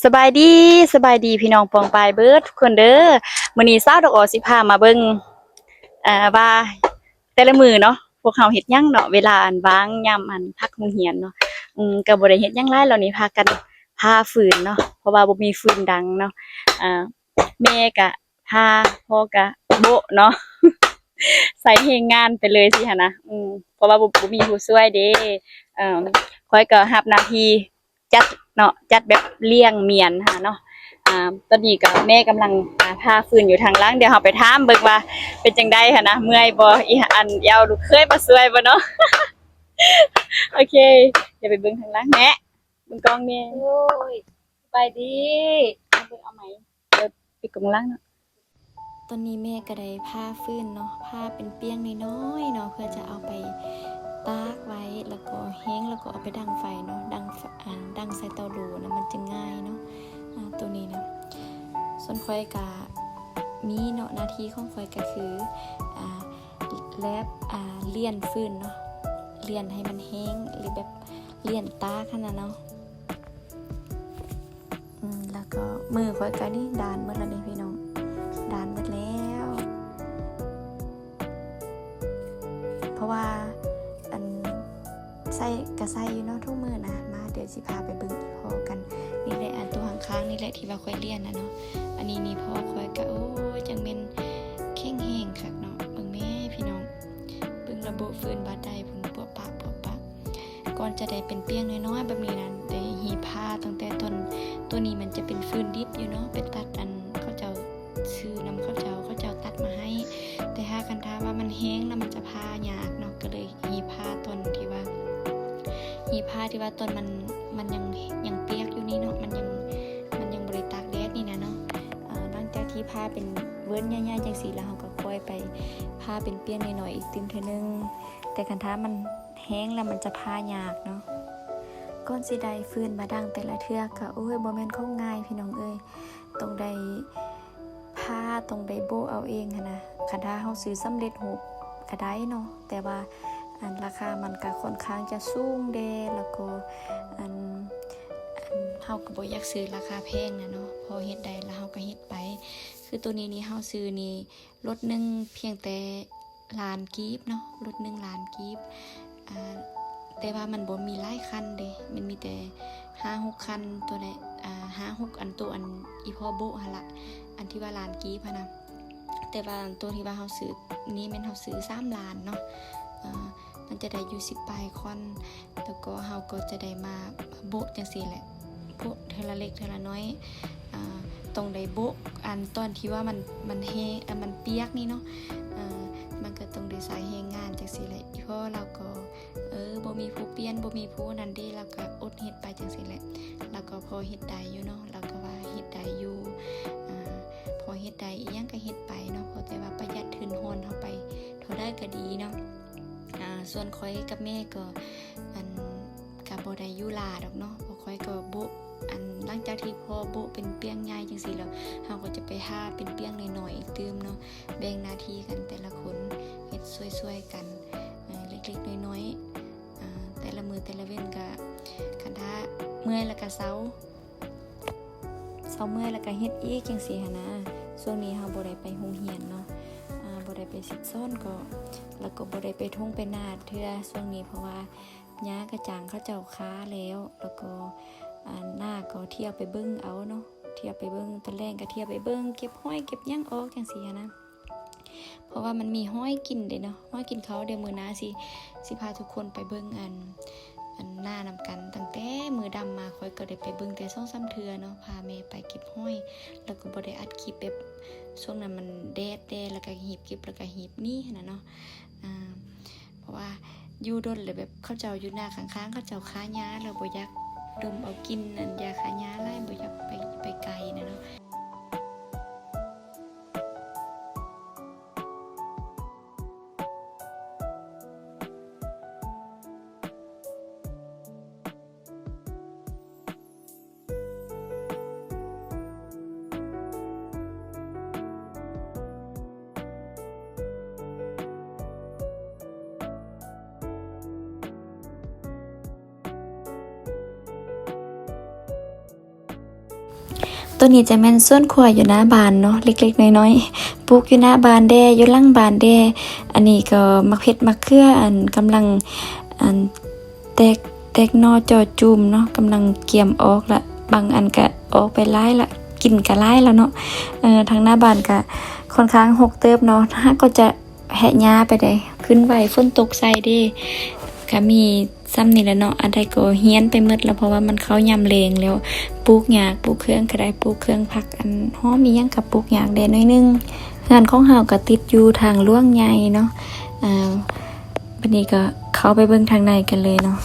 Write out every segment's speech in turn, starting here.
ສະບາຍດີ ສະບາຍດີພີ່ນ້ອງປ້ອງປາຍເບິດທຸກຄົນເດີ. ມື້ນີ້ສາວດອກອໍຊິພາມາເບິ່ງ ເອີ ວ່າແຕ່ລະມື້ເນາະ ພວກເຮົາເຮັດຫຍັງເນາະ ເວລາອັນວ່າງຍາມອັນພັກໂຮງຮຽນເນາະ. ອືມ ກໍບໍ່ໄດ້ເຮັດຫຍັງຫຼາຍແລ້ວນີ້ ພາກັນຜ່າຟືນເນາະ ເພາະວ່າບໍ່ມີຟືນດັງເນາະ. ອາ ແມ່ກະຜ່າ ພໍ່ກະໂບະເນາະ ໃສ່ແຮງງານໄປເລີຍຊີ້ຫັ້ນນະ. ອືມ ເພາະວ່າບໍ່ ບໍ່ມີຜູ້ຊ່ວຍເດ້. ເອີ ຂ້ອຍກໍຮັບໜ້າທີ່ ຈັດເນາະ ຈັດແບບລ້ຽງໝຽນຫັ້ນນະເນາະ. ອາ ຕອນນີ້ກໍແມ່ກຳລັງ ອາ ຜ່າຟືນຢູ່ທາງຫຼັງ ດຽວເຮົາໄປຖາມເບິ່ງວ່າເປັນຈັ່ງໃດຫັ້ນນະ ເມື່ອຍບໍ່ ອີ ອັນ ເອົາລູກເຂີຍມາຊ່ວຍບໍ່ເນາະ. ໂອເຄ ດຽວໄປເບິ່ງທາງຫຼັງແນະ ເບິ່ງກ້ອງແນະ. ໂອ້ຍ ສະບາຍດີ ເອົາເບິ່ງເອົາໃໝ່ ເອີ ປິດກ້ອງຫຼັງເນາະ. ຕອນນີ້ແມ່ກໍໄດ້ຜ່າຟືນເນາະ ຜ່າເປັນປ່ຽງນ້ອຍໆເນາະ ເພື່ອຈະເອົາໄປຕາກໄວ້ ແລ້ວກໍແຫ້ງ ແລ້ວກໍເອົາໄປດັງໄຟເນາະ ດັງ ອາ ດັງໃສ່ເຕົາໂດນະ ມັນຈະງ່າຍເນາະ. ອາ ໂຕນີ້ນະ ສ່ວນຂ້ອຍກະມີເນາະ ໜ້າທີ່ຂອງຂ້ອຍກໍຄື ອາ ແລບ ອາ ລ່ຽນຟືນເນາະ ລ່ຽນໃຫ້ມັນແຫ້ງ ຫຼືແບບລ່ຽນຕາກຫັ້ນນະເນາະ. ອືມ ແລ້ວກໍມືຂ້ອຍກໍນີ້ດ້ານໝົດແລ້ວນີ້ພີ່ນ້ອງ ດ້ານໝົດແລ້ວ ເພາະວ່າ ອັນ ໃສ່ ກໍໃສ່ຢູ່ເນາະທຸກມື້ນະ. ມາ ດຽວຊິພາໄປເບິ່ງອີ່ພໍ່ກັນ. ນີ້ແຫຼະ ອັນໂຕຂ້າງໆນີ້ແຫຼະທີ່ວ່າຂ້ອຍລ້ຽນນະເນາະ. ອັນນີ້ນີ້ພໍ່ຂ້ອຍກໍ ໂອ້ຍ ຈັ່ງແມ່ນແຂງແຮງຄັກເນາະ. ເບິ່ງແມ້ພີ່ນ້ອງ ເບິ່ງລະໂບະຟືນບາດໃດພຸ້ນ ປວກປາກ ປວກປາກ. ກ່ອນຈະໄດ້ເປັນປ່ຽງນ້ອຍໆແບບນີ້ນະ ໄດ້ຮີບຜ່າຕັ້ງແຕ່ຕົ້ນ. ໂຕນີ້ມັນຈະເປັນຟືນດິບຢູ່ເນາະ ໄປຕັດອັນເຂົາເຈົ້າຊື້ນຳເຂົາເຈົ້າ ເຂົາເຈົ້າຕັດມາໃຫ້. ແຕ່ຖ້າຄັນຖ້າວ່າມັນແຫ້ງແລ້ວມັນຈະຜ່າຍາກເນາະ ກໍເລີຍຮີບຜ່າຕອນທີ່ວ່າ ຮີບຜ່າທີ່ວ່າຕອນມັນ ມັນຍັງ ຍັງປຽກຢູ່ນີ້ເນາະ ມັນຍັງ ມັນຍັງບໍ່ໄດ້ຕາກແດດນີ້ນະເນາະ. ເອີ ຫຼັງຈາກທີ່ຜ່າເປັນເວີ້ນໃຫຍ່ໆຈັ່ງຊີ້ແລ້ວ ເຮົາກໍຄ່ອຍໄປຜ່າເປັນປ່ຽງນ້ອຍໆອີກຕື່ມເທື່ອໜຶ່ງ. ແຕ່ຄັນຖ້າມັນ ແຫ້ງແລ້ວມັນຈະຜ່າຍາກເນາະ. ກ່ອນຊິໄດ້ຟືນມາດັງແຕ່ລະເທື່ອກໍ ໂອ້ຍ ບໍ່ແມ່ນຂອງງ່າຍພີ່ນ້ອງເອີຍ ຕ້ອງໄດ້ຜ່າ ຕ້ອງໄດ້ໂບະເອົາເອງຫັ້ນນະ. ຄັນຖ້າເຮົາຊື້ສຳເລັດຮູບກໍໄດ້ເນາະ ແຕ່ວ່າ ອັນ ລາຄາມັນກໍຂ້ອນຂ້າງຈະສູງແດ່ ແລ້ວກໍ ອັນ ອັນ ເຮົາກໍບໍ່ຢາກຊື້ລາຄາແພງນະເນາະ ພໍເຮັດໄດ້ແລ້ວເຮົາກໍເຮັດໄປ. ຄືໂຕນີ້ນີ້ເຮົາຊື້ນີ້ ລົດໜຶ່ງພຽງແຕ່ລ້ານກີບເນາະ ລົດໜຶ່ງລ້ານກີບ. ອາ ແຕ່ວ່າມັນບໍ່ມີຫຼາຍຄັນເດ້ ມັນມີແຕ່ຫ້າຫົກຄັນ ໂຕໃດ ອາ ຫ້າຫົກອັນ ໂຕອັນອີ່ພໍ່ໂບະຫັ້ນລະ ອັນທີ່ວ່າລ້ານກີບຫັ້ນນະ. ແຕ່ວ່າໂຕທີ່ວ່າເຮົາຊື້ນີ້ແມ່ນເຮົາຊື້ສາມລ້ານເນາະ. ອາ ມັນຈະໄດ້ຢູ່ສິບປາຍຄອນ ແລ້ວກໍເຮົາກໍຈະໄດ້ມາໂບະຈັ່ງຊີ້ແຫຼະ ໂບະເທື່ອລະເລັກເທື່ອລະນ້ອຍ. ອາ ຕ້ອງໄດ້ໂບະ ອັນຕອນທີ່ວ່າມັນ ມັນແຫ້ງ ອັນມັນປຽກນີ້ເນາະ ອາ ມັນກໍຕ້ອງໄດ້ໃຊ້ແຮງງານຈັ່ງຊີ້ແຫຼະ. ອີ່ພໍ່ລາວກໍ ເອີ ບໍ່ມີຜູ້ປ່ຽນ ບໍ່ມີຜູ້ນັ້ນເດ້ ລາວກໍອົດເຮັດໄປຈັ່ງຊີ້ແຫຼະ. ລາວກໍພໍເຮັດໄດ້ຢູ່ເນາະ ລາວກໍວ່າເຮັດໄດ້ຢູ່ ອາ ພໍເຮັດໄດ້ ອີ່ຫຍັງກໍເຮັດໄປເນາະ ພໍແຕ່ວ່າປະຢັດທຶນຮອນເຮົາໄປເທົ່າໃດກໍດີເນາະ. ອາ ສ່ວນຂ້ອຍກັບແມ່ກໍ ອັນ ກໍບໍ່ໄດ້ຢູ່ຫຼ້າດອກເນາະ ເພາະຂ້ອຍກໍບໍ່ ອັນ ຫຼັງຈາກທີ່ພໍ່ໂບະເປັນປ່ຽງໃຫຍ່ຈັ່ງຊີ້ແລ້ວ ເຮົາກໍຈະໄປຫາເປັນປ່ຽງນ້ອຍໆອີກຕື່ມເນາະ ແບ່ງໜ້າທີ່ກັນແຕ່ລະຄົນ ເຮັດຊ່ວຍໆກັນ ເອີ ເລັກໆນ້ອຍໆ ອາ ແຕ່ລະມື້ແຕ່ລະເວັນກໍ ຄັນຖ້າເມື່ອຍແລ້ວກໍເຊົາ ເຊົາເມື່ອຍແລ້ວກໍເຮັດອີກຈັ່ງຊີ້ຫັ້ນນະ. ຊ່ວງນີ້ເຮົາບໍ່ໄດ້ໄປໂຮງຮຽນເນາະ ອາ ບໍ່ໄດ້ໄປສິດສອນກໍ ແລ້ວກໍບໍ່ໄດ້ໄປທົ່ງໄປນາເທື່ອຊ່ວງນີ້ ເພາະວ່າຫຍ້າກະຈ້າງເຂົາເຈົ້າຄາແລ້ວ ແລ້ວກໍ ອາ ນາກໍທ່ຽວໄປເບິ່ງເອົາເນາະ ທ່ຽວໄປເບິ່ງ ຕອນແລງກໍທ່ຽວໄປເບິ່ງ ເກັບຫອຍເກັບຫຍັງອອກຈັ່ງຊີ້ຫັ້ນນະ. ເພາະວ່າມັນມີຫອຍກິນເດ້ເນາະ ຫອຍກິນເຂົ້າ. ດຽວມື້ໜ້າຊິ ຊິພາທຸກຄົນໄປເບິ່ງ ອັນ ອັນ ນານຳກັນ. ຕັ້ງແຕ່ມື້ດຳມາ ຂ້ອຍກໍໄດ້ໄປເບິ່ງແຕ່ສອງສາມເທື່ອເນາະ ພາແມ່ໄປເກັບຫອຍ ແລ້ວກໍບໍ່ໄດ້ອັດຄລິບແບບ ຊ່ວງນັ້ນມັນແດດແດ່ ແລ້ວກໍຮີບເກັບ ແລ້ວກໍຮີບໜີຫັ້ນນະເນາະ. ອາ ເພາະວ່າຢູ່ດົນແລ້ວແບບເຂົາເຈົ້າຢູ່ນາຂ້າງໆ ເຂົາເຈົ້າຄາຫຍ້າ ແລ້ວບໍ່ຢາກດົມເອົາກິ່ນ ອັນ ຢາຄາຫຍ້າຫຼາຍ ບໍ່ຢາກໄປ ໄປໄກນະເນາະ. ໂຕນີ້ຈະແມ່ນສວນຄົວຢູ່ໜ້າບ້ານເນາະ ເລັກໆນ້ອຍໆ ປູກຢູ່ໜ້າບ້ານແດ່ ຢູ່ຫຼັງບ້ານແດ່. ອັນນີ້ກໍໝາກເຜັດໝາກເຂືອ ອັນ ກຳລັງ ອັນ ແຕກ ແຕກໜໍ່ຈໍ່ຈູມເນາະ ກຳລັງກຽມອອກລະ ບາງອັນກະອອກໄປຫຼາຍລະ ກິນກະຫຼາຍລະເນາະ. ເອີ ທາງໜ້າບ້ານກະຄ່ອນຂ້າງຮົກເຕີບເນາະ ຫາກກໍຈະແຫະຫຍ້າໄປໄດ໋ ຂຶ້ນໄຫວ ຝົນຕົກໃສ່ເດ້. ກະມີສ່ຳນີ້ແຫຼະເນາະ ອັນໃດກໍຮຽນໄປໝົດລະ ເພາະວ່າມັນເຂົ້າຍາມແລ້ງແລ້ວ ປູກຍາກ ປູກເຄື່ອງກະໄດ້ ປູກເຄື່ອງຜັກ ອັນຫອມອີ່ຫຍັງກະປູກຍາກແດ່ໜ້ອຍໜຶ່ງ. ເຮືອນຂອງເຮົາກະຕິດຢູ່ທາງຫຼວງໃຫຍ່ເນາະ. ອາ ບັດນີ້ກໍເຂົ້າໄປເບິ່ງທາງໃນກັນເລີຍເນາະ.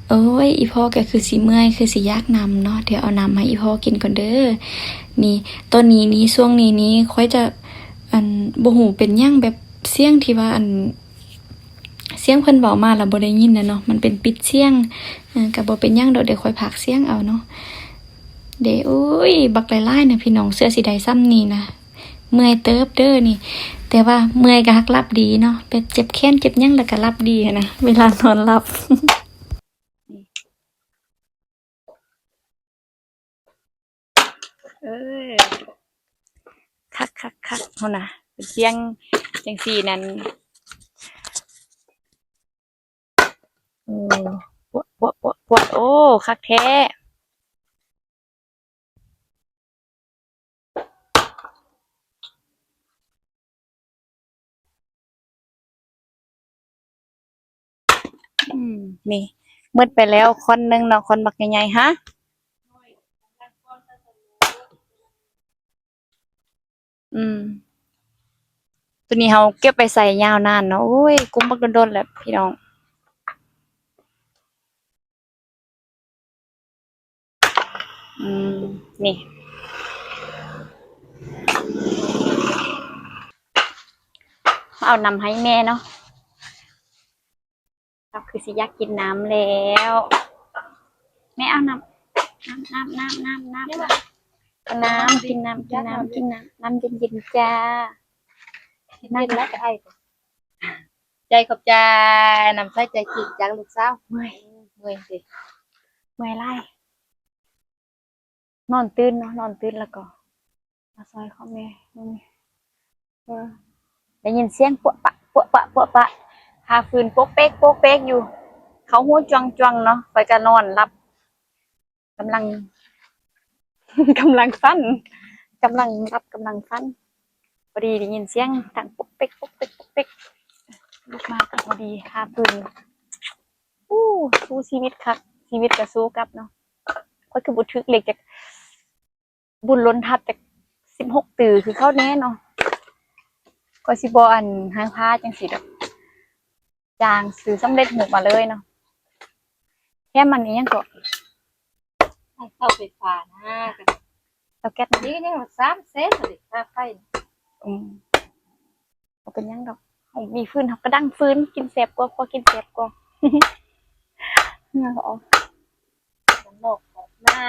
ໂອ້ຍ ອີ່ພໍ່ກໍຄືຊິເມື່ອຍ ຄືຊິຢາກນ້ຳເນາະ ດຽວເອົານ້ຳໃຫ້ອີ່ພໍ່ກິນກ່ອນເດີ. ນີ້ ຕອນນີ້ນີ້ ຊ່ວງນີ້ນີ້ ຂ້ອຍຈະ ອັນ ບໍ່ຮູ້ເປັນຫຍັງ ແບບສຽງທີ່ວ່າ ອັນ ສຽງເພິ່ນເວົ້າມາລະບໍ່ໄດ້ຍິນນະເນາະ ມັນເປັນປິດສຽງ. ເອີ ກໍບໍ່ເປັນຫຍັງດອກ ດຽວຂ້ອຍພາກສຽງເອົາເນາະ. ເດ້ ໂອ້ຍ ບັກຫຼາຍໆນະພີ່ນ້ອງ ເສື້ອຊິໄດ້ສ່ຳນີ້ນະ. ເມື່ອຍເຕີບເດີນີ້ ແຕ່ວ່າເມື່ອຍກໍຮັກຫຼັບດີເນາະ ແບບເຈັບແຂນເຈັບຫຍັງແລ້ວກໍຫຼັບດີຫັ້ນນະ ເວລານອນຫຼັບ. ເອີ ຄັກໆໆ ພຸ້ນນະ ເປັນສຽງຈັ່ງຊີ້ນັ້ນ. ໂອ້ ປວດໆໆໆ ໂອ້ ຄັກແທ້. ອືມ ນີ້ ໝົດໄປແລ້ວຂ້ອນໜຶ່ງເນາະ ຂ້ອນບັກໃຫຍ່ໆ ຫາ. ອືມ ໂຕນີ້ເຮົາເກັບໄວ້ໃຊ້ຍາວນານເນາະ. ໂອ້ຍ ກຸມບັກດົນໆແຫຼະພີ່ນ້ອງ. ອືມ ນີ້ ເອົານ້ຳໃຫ້ແມ່ເນາະ. ເຮົາຄືຊິຢາກກິນນ້ຳແລ້ວ. ແມ່ເອົານ້ຳ ນ້ຳ ນ້ຳ ນ້ຳ ນ້ຳ ນ້ຳ ກິນນ້ຳ ກິນນ້ຳ ກິນນ້ຳ ນ້ຳເຢັນໆ ຈ້າ. ເຮັດແລ້ວກໍໄອ. ໃຈຂອບໃຈ ນ້ຳໃສໃຈຈິງຈາກລູກສາວ. ເມື່ອຍ ເມື່ອຍຕິ ເມື່ອຍຫຼາຍ. ນອນຕື່ນເນາະ ນອນຕື່ນແລ້ວກໍມາຊ່ອຍເຂົາແມ່. ເອີ ໄດ້ຍິນສຽງປົະປະ ປົະປະ ປົະປະ ຄ່າຟືນປົກເປັກ ປົກເປັກຢູ່ ເຂົ້າຫູຈວງໆເນາະ. ຂ້ອຍກໍນອນຫຼັບ ກຳລັງ ກຳລັງຝັນ ກຳລັງຫຼັບ ກຳລັງຝັນ ພໍດີໄດ້ຍິນສຽງດັງປົກເປັກ ປົກເປັກ ປົກເປັກ ລຸກມາກໍພໍດີຄ່າຟືນ. ໂອ້ ສູ້ຊີວິດຄັກ ຊີວິດກໍສູ້ກັບເນາະ. ຂ້ອຍຄືບໍ່ຖືກເລກຈັກ ບຸນລົ້ນທັບຈັກສິບຫົກຕື້ຄືເຂົາແດ່ເນາະ. ຂ້ອຍຊິບໍ່ ອັນ ໃຫ້ພາຈັ່ງຊີ້ດອກ ຈ້າງຊື້ສຳເລັດຮູບມາເລີຍເນາະ. ແຖມມັນອີ່ຫຍັງເກາະ ໃຫ້ເຕົາໄຟຟ້ານະ ເຕົາແກັສນະ. ນີ້ຍັງສາມແສນເລີຍຄ່າໄຟ. ອືມ ບໍ່ເປັນຫຍັງດອກ ເຮົາມີຟືນເຮົາກໍດັງຟືນ ກິນແຊບກວ່າ ຄົວກິນແຊບກວ່າ. ເຫື່ອກໍອອກ ນອກອອກມາ.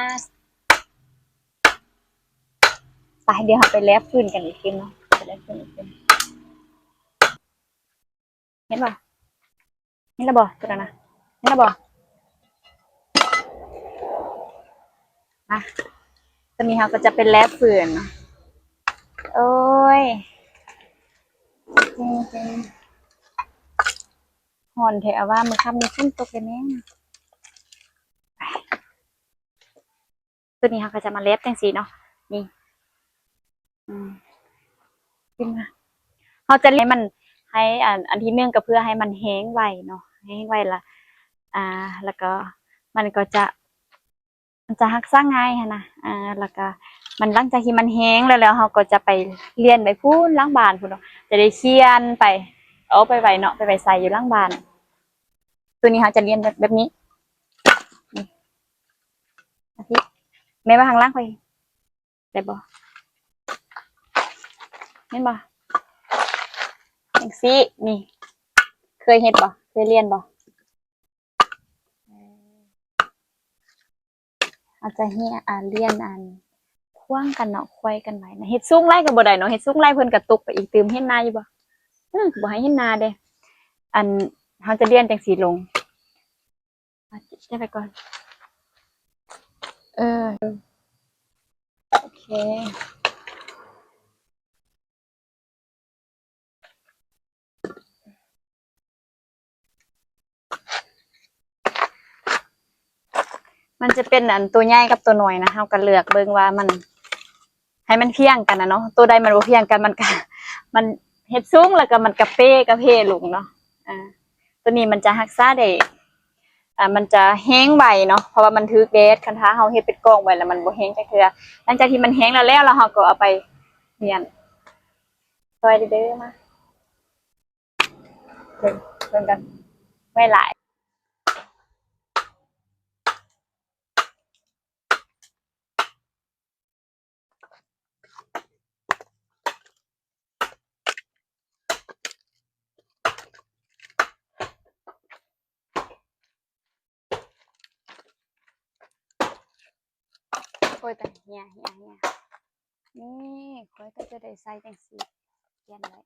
ໄປ ດຽວເຮົາໄປແລບຟືນກັນອີກເທື່ອເນາະ ໄປແລບຟືນອີກເທື່ອ. ເຫັນບໍ່ ເຫັນແລ້ວບໍ່ ຕົວນັ້ນນະ ເຫັນແລ້ວບໍ່? ມາ ຕອນນີ້ເຮົາກໍຈະໄປແລບຟືນ. ໂອ້ຍ ຮ້ອນແທ້ວ່າ ມື້ຄ່ຳນີ້ຝົນຕົກແດ່ແມ່. ຕົວນີ້ເຮົາກໍຈະມາແລບຈັ່ງຊີ້ເນາະ ນີ້ ອືມ ຂຶ້ນມາ ເຮົາຈະໃຫ້ມັນ ໃຫ້ ອັນ ອັນທີໜຶ່ງກໍເພື່ອໃຫ້ມັນແຫ້ງໄວເນາະ ໃຫ້ແຫ້ງໄວລະ ອ່າ ແລ້ວກໍມັນກໍຈະ ມັນຈະຮັກສາງ່າຍຫັ້ນນະ ອ່າ ແລ້ວກໍມັນ ຫຼັງຈາກທີ່ມັນແຫ້ງແລ້ວ ແລ້ວເຮົາກໍຈະໄປລຽນໄວ້ພຸ້ນຫຼັງບ້ານພຸ້ນເນາະ ຈະໄດ້ຂຽນໄປ ເອົາໄປໄວ້ເນາະ ໄປໄວ້ໃສ່ຢູ່ຫຼັງບ້ານ. ຕົວນີ້ເຮົາຈະລຽນແບບ ແບບນີ້ ນີ້ ມາພີ້ ແມ່ວ່າຂ້າງຫຼັງຂ້ອຍ ໄດ້ບໍ່? ແມ່ນບໍ່? ຈັ່ງຊີ້ ນີ້ ເຄີຍເຮັດບໍ່? ເຄີຍລຽນບໍ່? ເອີ ອາດຈະເຮັດ ອ່າ ລຽນອັນຂວາງກັນເນາະ ຄວາຍກັນໄວ້ນະ. ເຮັດສູງຫຼາຍກໍບໍ່ໄດ້ເນາະ ເຮັດສູງຫຼາຍເພິ່ນກໍຕົກໄປອີກຕື່ມ. ເຫັນໜ້າຢູ່ບໍ່? ອື ບໍ່ໃຫ້ເຫັນໜ້າເດ້. ອັນ ເຮົາຈະລຽນຈັ່ງຊີ້ລົງ. ເກັບໄວ້ກ່ອນ. ເອີ ໂອເຄ. ມັນຈະເປັນອັນຕົວໃຫຍ່ກັບຕົວນ້ອຍນະ ເຮົາກໍເລືອກເບິ່ງວ່າມັນ ໃຫ້ມັນພຽງກັນນະເນາະ. ຕົວໃດມັນບໍ່ພຽງກັນ ມັນກະ ມັນເຮັດສູງ ແລ້ວກໍມັນກະເປກະເພລົງເນາະ. ອາ ຕົວນີ້ມັນຈະຮັກສາໄດ້ ອາ ມັນຈະແຫ້ງໄວເນາະ ເພາະວ່າມັນຖືກແດດ. ຄັນຖ້າເຮົາເຮັດເປັນກອງໄວ້ແລ້ວ ມັນບໍ່ແຫ້ງຈັກເທື່ອ. ຫຼັງຈາກທີ່ມັນແຫ້ງແລ້ວໆ ແລ້ວເຮົາກໍເອົາໄປມ້ຽນ. ຊ່ອຍເດີ້ ມາ ເບິ່ງ ເບິ່ງກັນ ໄວຫຼາຍ. ໂອ້ຍ ຕາຍ ເຫຍ ເຫຍ ເຫຍ. ນີ້ ຂ້ອຍກໍຈະໄດ້ໃສ່ຈັ່ງຊີ້ ຂຽນໄວ້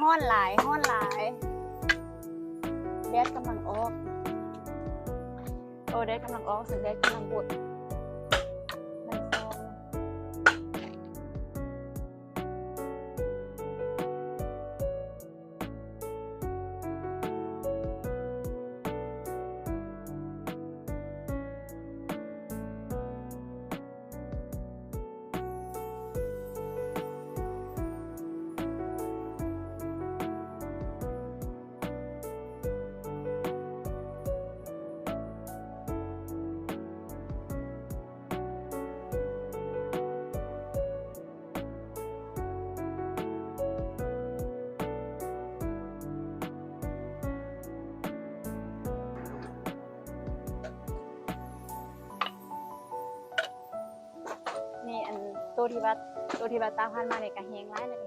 ຮ້ອນຫຼາຍ ຮ້ອນຫຼາຍ. ແດດກຳລັງອອກ. ໂອ້ ແດດກຳລັງອອກ ເຊິ່ງແດດກຳລັງບົດ. ນີ້ ອັນ ໂຕທີ່ວ່າ ໂຕທີ່ວ່າຕາກຜ່ານມານີ້ກໍແຫ້ງຫຼາຍແລ້ວ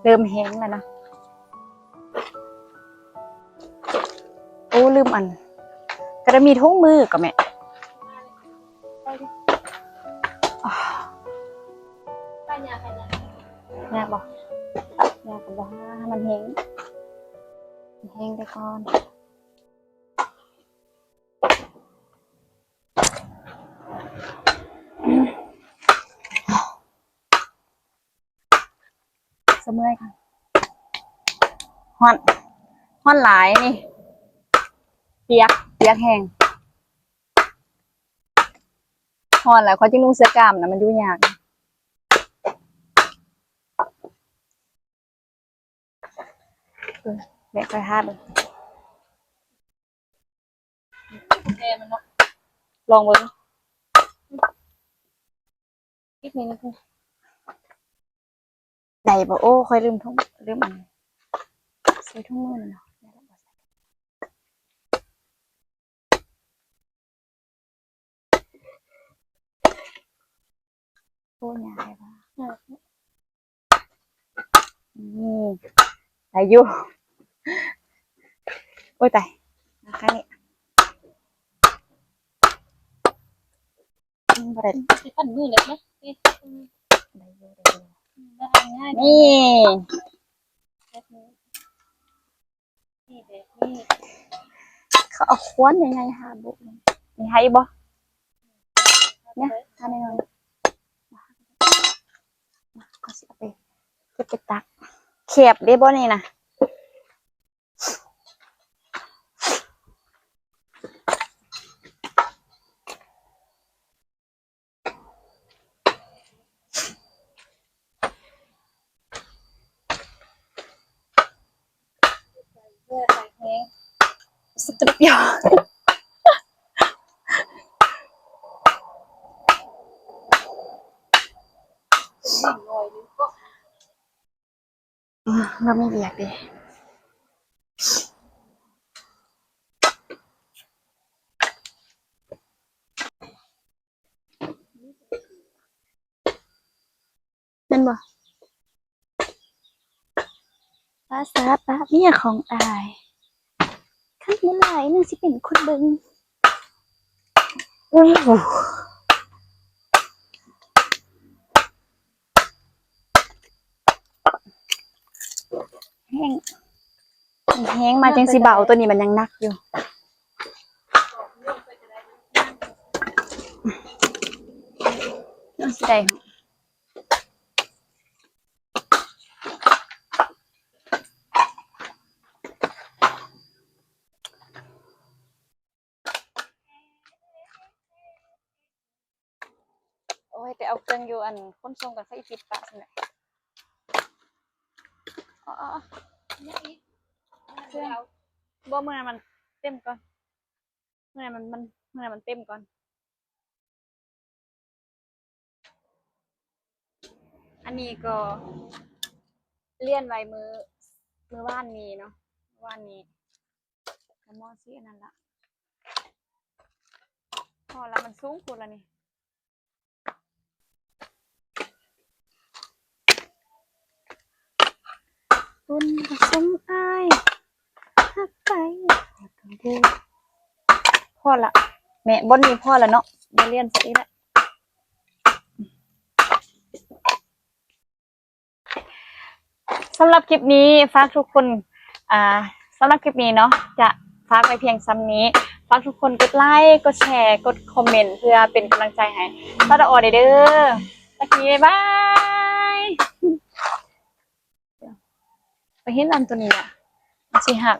ເລີ່ມແຫ້ງແລ້ວນະ. ໂອ້ ລືມອັນ ກະໄດ້ມີຖົງມືກໍແມ່. ຍາກບໍ່? ຍາກກໍບໍ່ຫາ ໃຫ້ມັນແຫ້ງ ແຫ້ງໄປກ່ອນ. ສະເມື່ອຍ ຮ້ອນ ຮ້ອນຫຼາຍນີ້ ປຽກ ປຽກແຮງ. ຮ້ອນແລ້ວຂ້ອຍຈຶ່ງນຸ່ງເສື້ອກ້າມນະ ມັນຢູ່ຍາກ. ເອີ ແບກໄປຫາເບິ່ງ ແຕ່ມັນເນາະ ລອງເບິ່ງ ອີກນິດໜຶ່ງ ໄດ້ບໍ່? ໂອ້ ຂ້ອຍລືມຖົງ ລືມອັນ ໃສ່ຖົງມືນີ້ເນາະ. ໂອ້ຍ ຍາກແທ້ວ່າ ນີ້ ໄດ້ຢູ່. ໂອ້ຍ ຕາຍ ມາຂ້າງນີ້ ອືມ ບໍ່ໄດ້ ຊິປັ້ນມືເລັກເນາະ ໄດ້ຢູ່ ໄດ້ຢູ່ ງ່າຍໆ ນີ້ ແບບນີ້ ນີ້ ແບບນີ້ ເຂົາເອົາຂວານໃຫຍ່ໆຫາບຸ ນີ້ໃຫ້ບໍ່? ນີ້ ຫາໜ້ອຍໆ ມາ ເຂົາຊິເອົາໄປເກັບໄປຕັກ ແຄບເດ້ບໍ່ນີ້ນະ. ຈະໄປປ່ຽວ. ອືມ ລາວມີວຽກເດ້ ແມ່ນບໍ່? ປາສາປາເມຍຂອງອ້າຍ ຄັນບໍ່ຫຼາຍນາງຊິເປັນຄົນເບິ່ງ. ໂອ້ ແຮງ ແຮງມາຈັ່ງຊິເບົາ ໂຕນີ້ມັນຍັງໜັກຢູ່ ຍັງຊິໄດ້. ໂອ້ຍ ໄປເອົາເຄື່ອງຢູ່ອັນຂົນສົ່ງກ່ອນ ຂ້ອຍຊິປິດປະຊັ້ນແຫຼະ. ອໍໆ ເຄື່ອງ ບໍ່ ມື້ນັ້ນມັນເຕັມກ່ອນ ມື້ນັ້ນມັນ ມັນ ມື້ນັ້ນມັນເຕັມກ່ອນ. ອັນນີ້ກໍລ້ຽນໄວ້ມື້ ມື້ວານນີ້ເນາະ ວານນີ້ ກໍໝໍຊິອັນນັ້ນລະ ພໍລະ ມັນສູງໂພດລະນີ້. ບຸນບໍ່ສົມອ້າຍຮັກໄປ ພໍລະ ແມ່ ບ່ອນນີ້ພໍລະເນາະ ບໍ່ລ້ຽນໃສ່ອີກລະ. ສຳລັບຄລິບນີ້ຝາກທຸກຄົນ ອ່າ ສຳລັບຄລິບນີ້ເນາະ ຈະຝາກໄວ້ພຽງສ່ຳນີ້. ຝາກທຸກຄົນກົດໄລ ກົດແຊ ກົດຄອມເມັນ ເພື່ອເປັນກຳລັງໃຈໃຫ້ສາວດາວອໍແດ່ເດີ. ສຳລັບຄລິບນີ້ ບາຍບາຍ. ໄປເຫັນອັນໂຕນີ້ລະ ມັນຊິຫັກ.